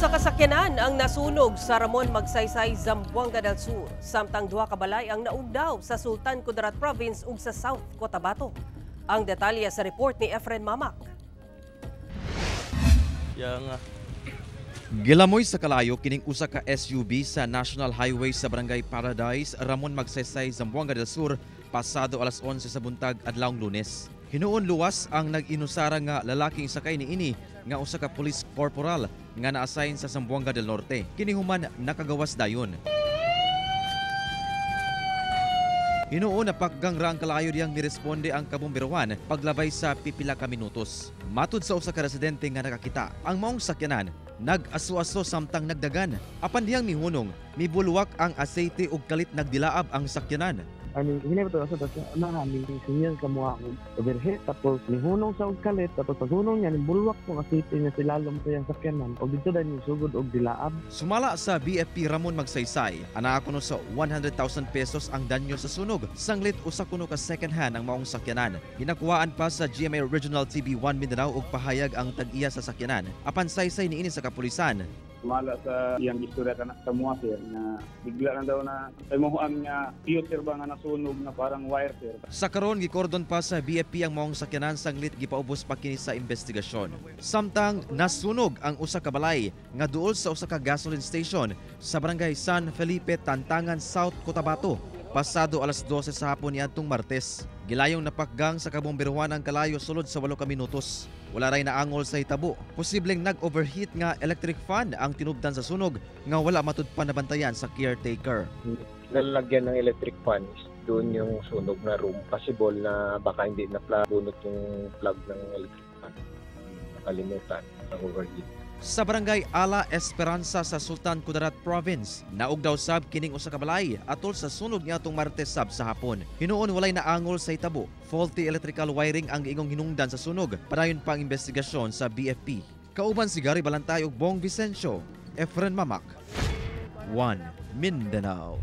Usa ka sakyanan ang nasunog sa Ramon Magsaysay, Zamboanga del Sur. Samtang duha ka balay ang naugdaw sa Sultan Kudarat Province ug sa South Cotabato. Ang detalye sa report ni Efren Mamak. Ya nga. Gilamoy sa kalayo kining usa ka SUV sa National Highway sa Barangay Paradise, Ramon Magsaysay, Zamboanga del Sur, pasado alas 11 sa buntag adlawng Lunes. Hinuon luwas ang nag-inusara nga lalaking sakay niini nga usa ka police corporal nga na-assign sa Zamboanga del Norte. Kini human nakagawas dayon. Hinuon napakgang ra ang kalayo diyang niresponde ang kabomberohan paglabay sa pipila ka minutos. Matud sa usa ka residente nga nakakita, ang maong sakyanan nag-aso-aso samtang nagdagan. Apan diyang mihunong, mibulwak ang aseite ug kalit nagdilaab ang sakyanan. I mean, hinay ba ito? Asa na, senior ka mo ako overhead, tapos nihunong sa og kalit, tapos paghunong niya, nibulwak kong asite niya silalom sa iyang sakyanan, o dito dahil sugod og dilaab. Sumala sa BFP Ramon Magsaysay, anaa kuno sa 100,000 pesos ang danyo sa sunog. Sanglit usa kuno ka second hand ang maong sakyanan. Ginakuhaan pa sa GMA Regional TV 1 Mindanao og pahayag ang tag-iya sa sakyanan. Apan saysay niini sa kapulisan. Sumala sa iyang istorya kana sa mua, sir, nga bigla lang daw na ay mohuan nga fuse, sir, ba nga nasunog na parang wire, sir. Sa karon gikordon pa sa BFP ang maong sakyanan sanglit gipaubos pa kini sa investigasyon. Samtang nasunog ang usa ka balay nga duol sa usa ka gasoline station sa Barangay San Felipe, Tantangan, South Cotabato. Pasado alas 12 sa hapon niadtong Martes. Gilayong napakgang sa kabomberuhan ang kalayo sulod sa 8 ka minutos. Wala ray naangol sa hitabo. Posibleng nag-overheat nga electric fan ang tinubdan sa sunog nga wala matud pa nabantayan sa caretaker. Lalagyan ng electric fan is doon yung sunog na room. Possible na baka hindi na bunot yung plug ng electric fan. Nakalimutan, na-overheat. Sa Barangay Ala Esperanza sa Sultan Kudarat Province, naugdaw sab kining usa ka balay atol sa sunog niadtong Martes sab sa hapon. Hinuon walay naangol sa hitabo. Faulty electrical wiring ang giingong hinungdan sa sunog. Padayon pa ang investigasyon sa BFP. Kauban si Gary Balantay ug Bong Vicencio, Efren Mamak, 1 Mindanao.